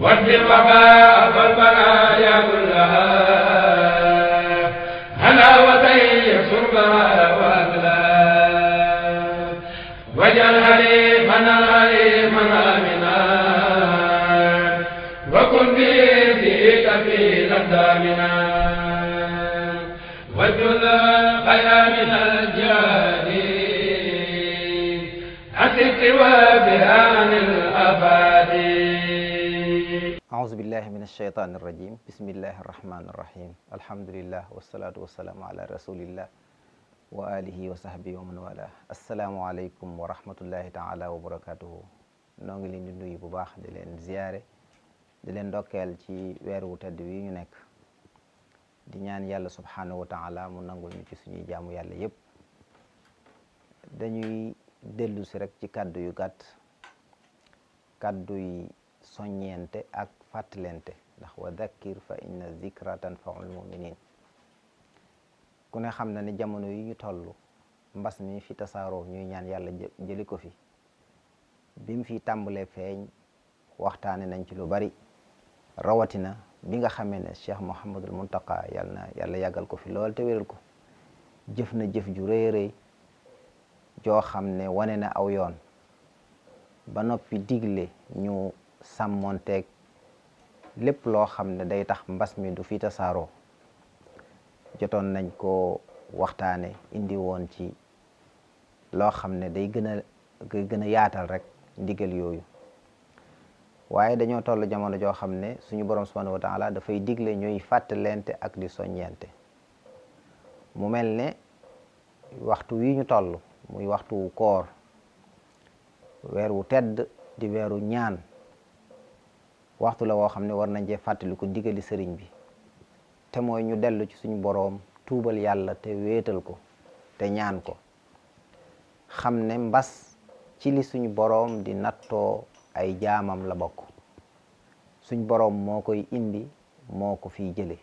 وارد الوباء والبلايا كلها هلا وطيب شربها واكلها واجعل حليفنا الحليما امنا وكن بيديك في اقدامنا وجل خير من الجاهلين أسد وبها عن الأباد. أعوذ بالله من الشيطان الرجيم. بسم الله الرحمن الرحيم. الحمد لله والصلاة والسلام على رسول الله وآله وصحبه ومن والاه. السلام عليكم ورحمة الله تعالى وبركاته. noo ngi leen di nuyu bu baax di leen ziyaare di leen ndokkeel ci weer wu tedd wi ñu nekk di ñaan yàlla subhanahu wa taala mu nangul ñu ci suñuy jaamu yàlla yépp. dañuy dellu si rek ci kàddu yu gàtt, kàddu yi soññeente ak fàttalente, ndax wa dhakkir fa inna zikra tanfaul muminin. ku ne xam na ne jamono yi ñu toll mbas mi fi tasaaroo ñuy ñaan yàlla jëli ko fi. bi mu fi tàmbalee feeñ waxtaane nañ ci lu bari, rawatina bi nga xamee ne Cheikh Mouhamadul Muntaqa yàlla yàggal ko fi lool te wéral ko, jëf na jëf ju rëy rëy joo xam ne wane na aw yoon ba noppi digle ñu sàmmonteeg lépp loo xam ne day tax mbas mi du fi tasaaroo. jotoon nañ ko waxtaane indi woon ci loo xam ne day gën a yaatal rek ndigal yooyu. waaye dañoo toll jamono joo xam ne suñu borom subhanahu wa taala dafay digle ñuy fàttalente ak di soññente. mu mel ne waxtu wi ñu toll muy waxtu wu koor, weer wu tedd di weeru ñaan, waxtu la woo xam ne war nañ cee fàttali ko digali sëriñ bi, te mooy ñu dellu ci suñu boroom tuubal yàlla te wéetal ko te ñaan ko. xam ne mbas ci li suñu boroom di nattoo ay jaamam la bokk. suñ boroom moo koy indi, moo ko fiy jële.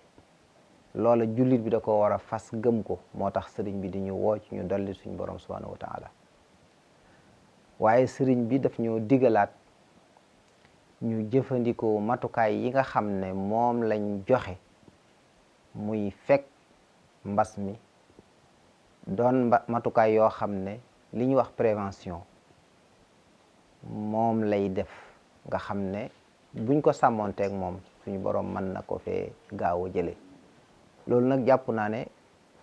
loola jullit bi da ko war a fas gëm ko. moo tax sëriñ bi di ñu woo ci ñu dolli suñ boroom subhanahu wa taala. waaye sëriñ bi daf ñoo digalaat ñu jëfandikoo matukaay yi nga xam ne moom lañ joxe muy fekk mbas mi doon matukaay yoo xam ne li ñuy wax prévention moom lay def, nga xam ne buñ ko sàmmoonteeg moom suñu boroom mën na ko fee gaaw a jële. loolu nag jàpp naa ne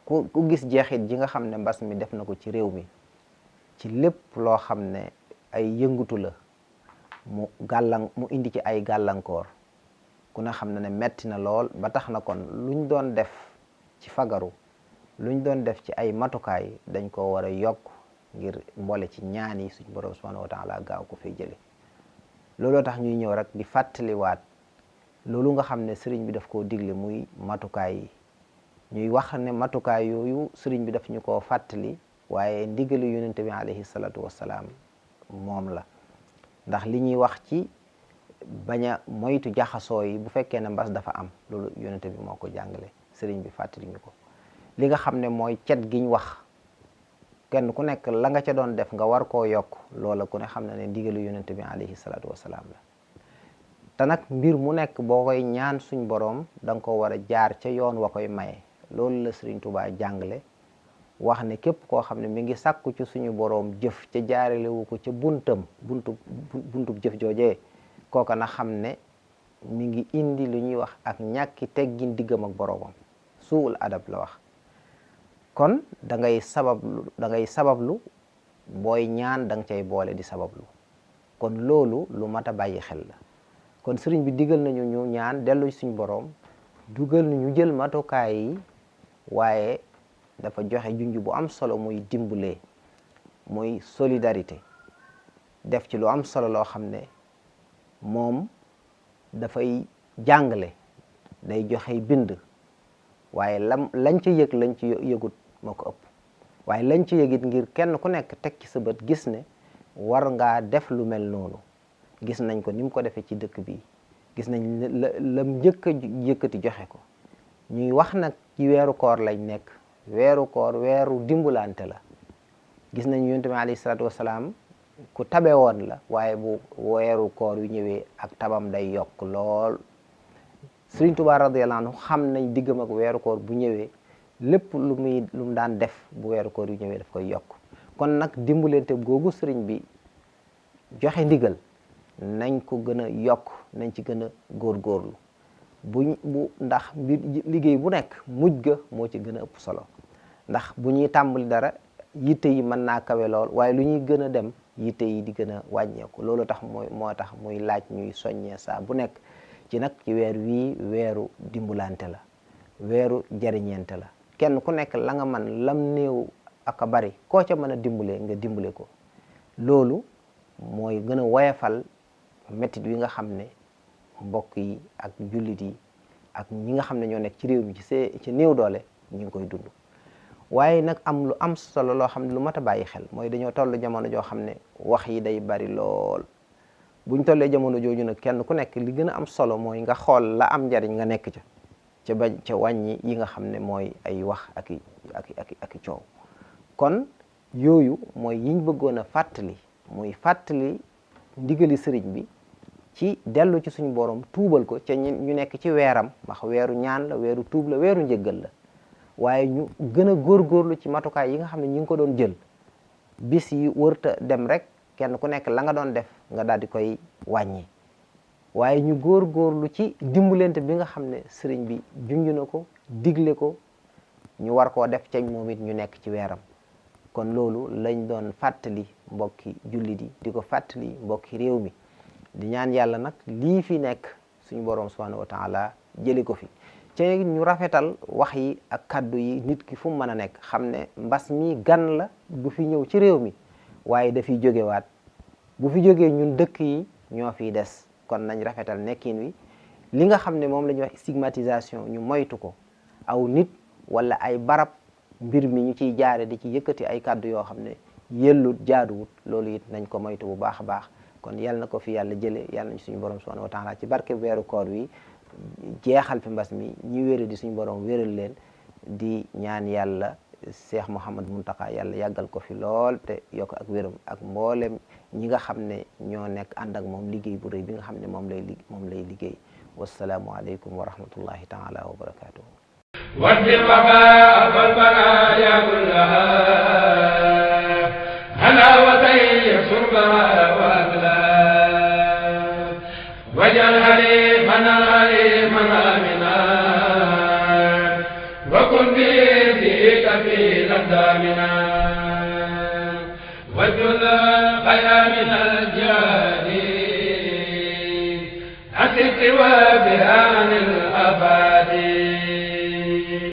ku gis jeexit ji nga xam ne mbas mi def na ko ci réew mi ci lépp loo xam ne ay yëngutu la mu indi ci ay gàllankoor, ku ne xam ne metti na lool. ba tax na kon luñ doon def ci fagaru, luñ doon def ci ay matukaay dañ ko war a yokk ngir mboole ci ñaan yi suñu borom subhanahu wa taala gaaw ko fay jële. looloo tax ñuy ñëw rek di fàttaliwaat loolu nga xam ne sëriñ bi daf koo digle muy matukaay yi. ñuy wax ne matukaay yooyu sëriñ bi daf ñu koo fàttali, waaye ndigali yonente bi alayhi salaatu wassalaam moom la. ndax li ñuy wax ci bañ a moytu jaxasoo yi bu fekkee ne mbas dafa am, loolu yonente bi moo ko jàngale, sëriñ bi fàttali ñu ko. li nga xam ne mooy cet giñ wax, kenn ku nekk la nga ca doon def nga war koo yokk, loola ku ne xam ne ndigalu yonente bi alayhi salaatu wassalaam la. te nag mbir mu nekk boo koy ñaan suñ boroom da nga ko war a jaar ca yoon wa koy maye. loolu la Sëriñ Tuubaa jàngale, wax ne képp koo xam ne mi ngi sàkku ci suñu boroom jëf ca jaarelewu ko ca buntub jëf joojee, kooka na xam ne mi ngi indi lu ñuy wax ak ñàkki teggin diggam ak boroomam. suul adab la wax. kon da ngay sabablu booy ñaan da nga cay boole di sabablu. kon loolu lu mat a bàyyi xel la. kon sëriñ bi digal nañu ñu ñaan dellu suñu boroom, dugal ñu jël matukaay yi, waaye dafa joxe junj bu am solo muy dimbalee, muy solidarité. def ci lu am solo loo xam ne moom dafay jàngale, day joxe bind, waaye lañ ci yëg lañ ci yëgut moo ko ëpp. waaye lañ ci yëgit ngir kenn ku nekk teg ci sa bët gis ne war ngaa def lu mel noonu. gis nañ ko ni mu ko defee ci dëkk bi, gis nañ lam njëkk a yëkkati joxe ko. ñuy wax nag ci weeru koor lañ nekk. weeru koor weeru dimbalante la. gis nañ yonent bi alayhi salaatu wasalaam ku tabe woon la waaye bu weeru koor yu ñëwee ak tabam day yokk lool. Sëriñ Tuubaa radiyallahu anhu xam nañ diggam ak weeru koor bu ñëwee lépp lu mu daan def bu weeru koor yu ñëwee daf koy yokk. kon nag dimbalante googu sëriñ bi joxe ndigal nañ ko gën a yokk, nañ ci gën a góorgóorlu ndax liggéey bu nekk mujj ga moo ci gën a ëpp solo. ndax bu ñuy tàmbali dara yitte yi mën naa kawe lool waaye lu ñuy gën a dem yitte yi di gën a wàññeeku. loolu tax moo tax muy laaj ñuy soññee saa bu nekk ci nag ci weer wii weeru dimbalante la, weeru jariñeente la. kenn ku nekk la nga man lam néew ak a bari koo ca mën a dimbale nga dimbale ko. loolu mooy gën a woyafal métit wi nga xam ne mbokk yi ak jullit yi ak ñi nga xam ne ñoo nekk ci réew mi ci néew doole ñu ngi koy dund. waaye nag am lu am solo loo xam ne lu mat a bàyyi xel mooy dañoo toll jamono joo xam ne wax yi day bari lool. buñ tollee jamono jooju nag kenn ku nekk li gën a am solo mooy nga xool la am njariñ nga nekk ca bañ ca wàññi yi nga xam ne mooy ay wax ak coow. kon yooyu mooy yiñ bëggoon a fàttali, muy fàttali ndigali sëriñ bi ci dellu ci suñu borom tuubal ko ca ñu nekk ci weeram, ndax weeru ñaan la, weeru tuub la, weeru njëggal la. waaye ñu gën a góorgóorlu ci matukaay yi nga xam ne ñi ngi ko doon jël. bis yi wërta dem rek kenn ku nekk la nga doon def nga daal di koy wàññi. waaye ñu góorgóorlu ci dimbalante bi nga xam ne sëriñ bi junj na ko, digle ko, ñu war koo def ca moom it ñu nekk ci weeram. kon loolu lañ doon fàttali mbokki jullit yi, di ko fàttali mbokki réew mi, di ñaan yàlla nag lii fi nekk suñu borom subhanahu wa taala jëli ko fi. ci ñu rafetal wax yi ak kaddu yi, nit ki fu mu mën a nekk xam ne mbas mi gan la bu fi ñëw ci réew mi waaye dafiy jógewaat. bu fi jógee ñun dëkk yi ñoo fiy des. kon nañ rafetal nekkin wi. li nga xam ne moom la ñuy wax stigmatisation ñu moytu ko. aw nit wala ay barab mbir mi ñu ciy jaare di ci yëkkati ay kaddu yoo xam ne yellut jaaduwut, loolu it nañ ko moytu bu baax a baax. kon yal na ko fi yàlla jële, yàlla nañ suñu borom subhanahu wa taala ci barke weeru koor wi jeexal fi mbas mi ñi wéra di suñu borom wéral leen. di ñaan yàlla Cheikh Mouhamad Muntaka yàlla yàggal ko fi lool te yokk ak wéram ak mboolem ñi nga xam ne ñoo nekk ànd ak moom liggéey bu rëy bi nga xam ne moom lay liggéey. wassalaamu aleykum wa rahmatullahi taala wa barakatuhu. waddi baba fal baraya kullaha halawatay surbaha wa adla wajal haliman amina wa kun bi dika fi ladamina wajul khayra min al jadi asif wa bihan